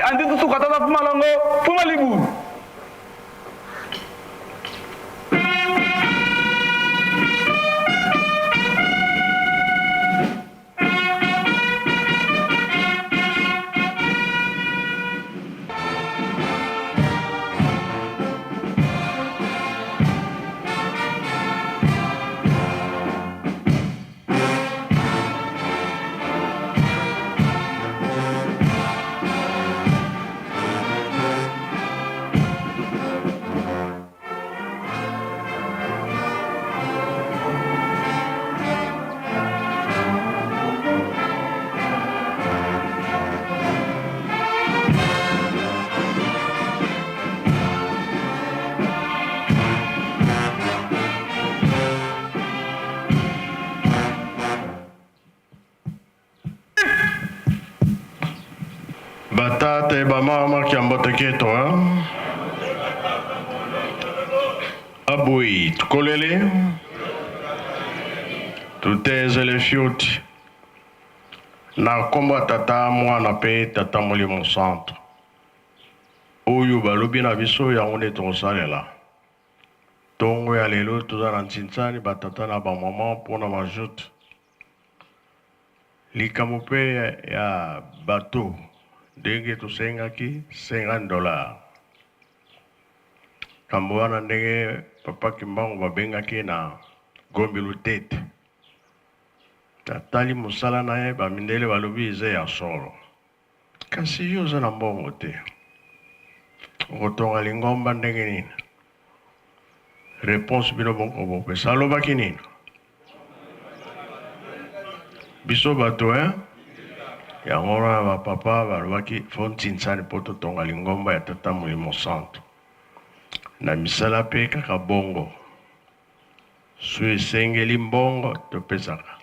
andi tutuka tata fuma longo fuma libulu. Batate bamama kiambote keto hein? Abui tukolele tutezele fiuti na nkombo ya tata mwana mpe tata molimo santo oyo balobi na biso yango nde tokosalela Tongo ya lelo toza na Ntsinsani ba tata na ba maman pona ba joute. Likambo pe ya bateau ndenge tosengaki 50 dollars. Kambo wana ndenge papa Kimbangu babengaki na Gombe Lutete. Natali mosala na ye ba mindele balobi eza ya solo. Kasi yo oza na mbongo te, okotonga lingomba ndenge nini? Reponse bino moko bopesa. Alobaki nini? Biso bato hein? Yango wana ba papa balobaki fo ntinsani mpo totonga lingomba ya Tata Molimo Santu. Na misala mpe kaka bongo, so esengeli mbongo topesaka.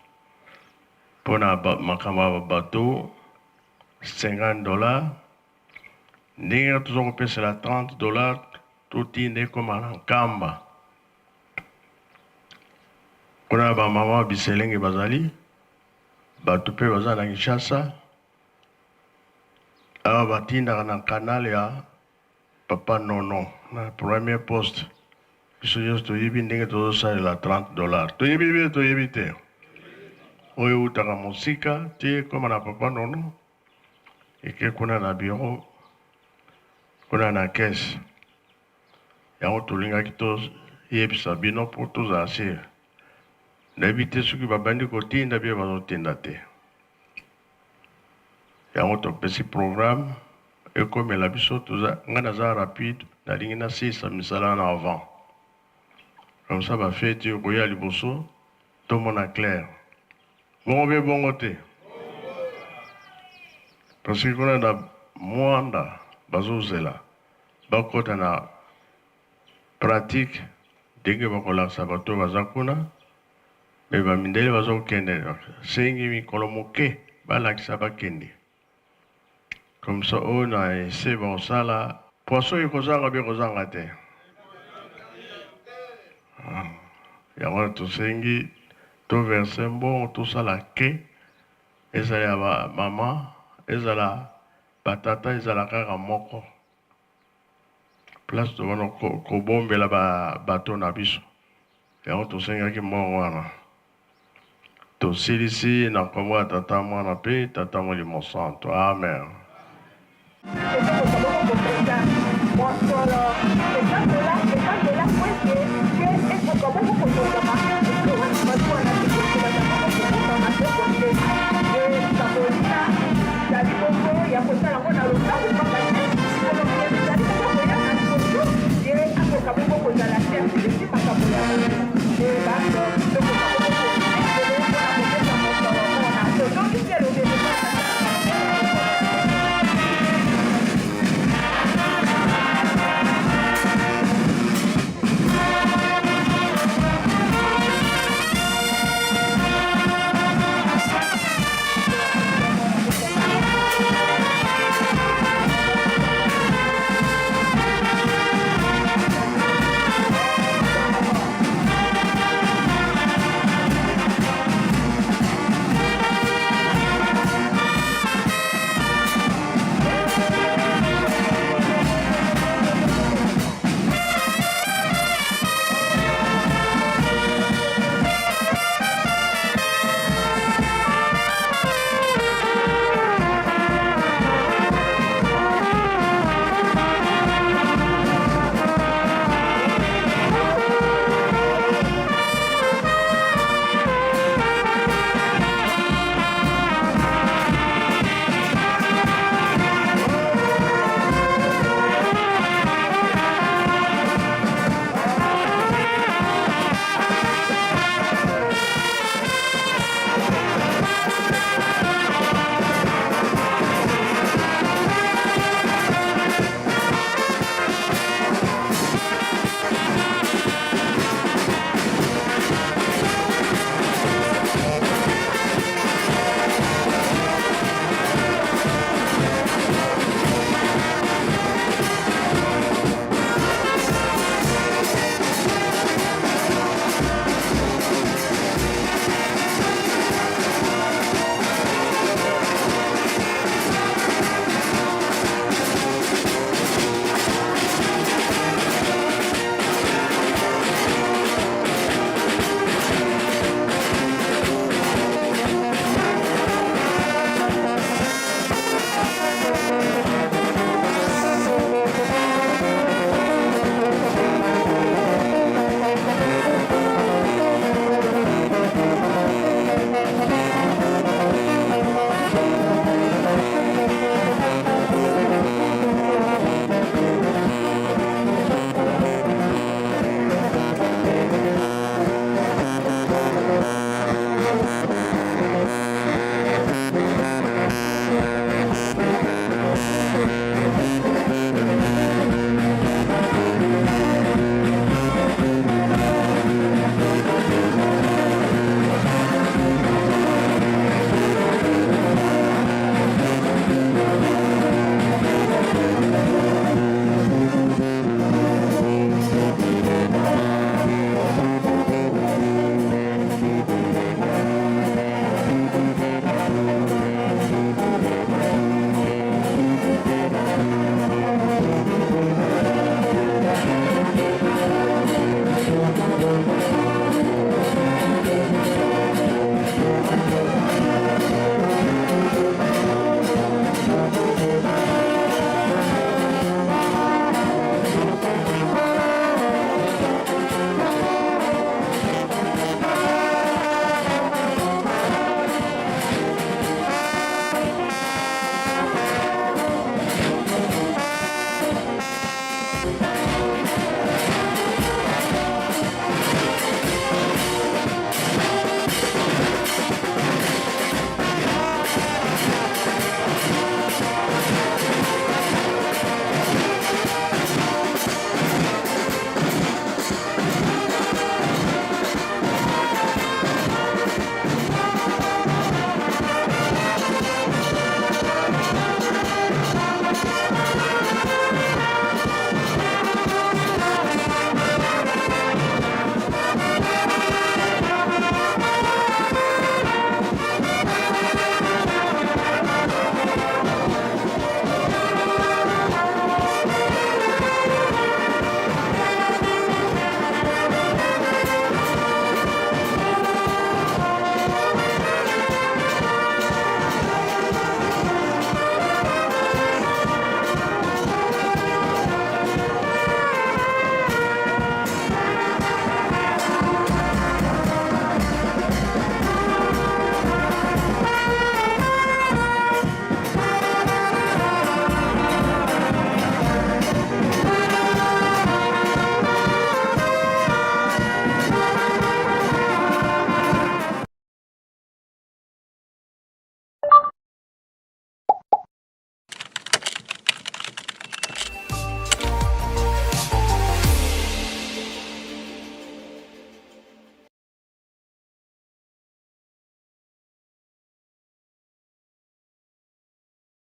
Mpo na makambo ya bato 50 dollars ndenge toza kopesela 30 dollars totinda ekoma na nkamba kuna ba mama biselenge bazali bato mpe baza na Kinshasa awa batindaka na canal ya Papa Nono na premier poste biso nyonso toyebi ndenge tozosalela 30 dollars toyebi bie toyebi te oyo eutaka mosika ti ekoma na papa Nono eke kuna na bureau kuna na caisse yango tolingaki toyebisa bino mpo tozala sire nayebi te soki babandi kotinda bie bazotinda te Yango topesi programme ekomela biso toza nga naza rapide nalingi nasilisa misala wana avant comme ça ba feti okoya liboso tomona clair bongo be bongo te parce que kuna na Mwanda bazozela bakota na pratique ndenge bakolakisa bato baza kuna Mais ba mindele bazo kende sengi mikolo moke balakisa bakende comme ça oyo na ese bakosala poisson ekozanga be ekozanga te ah, yango wana tosengi to verse mbongo tosala ke ezala ya ba mama ezala batata ezala kaka moko place tobanda kobombela ba bateau na biso yango tosengaki mbongo wana tosilisi na nkombo ya tata mwana mpe tata molimo santo amen.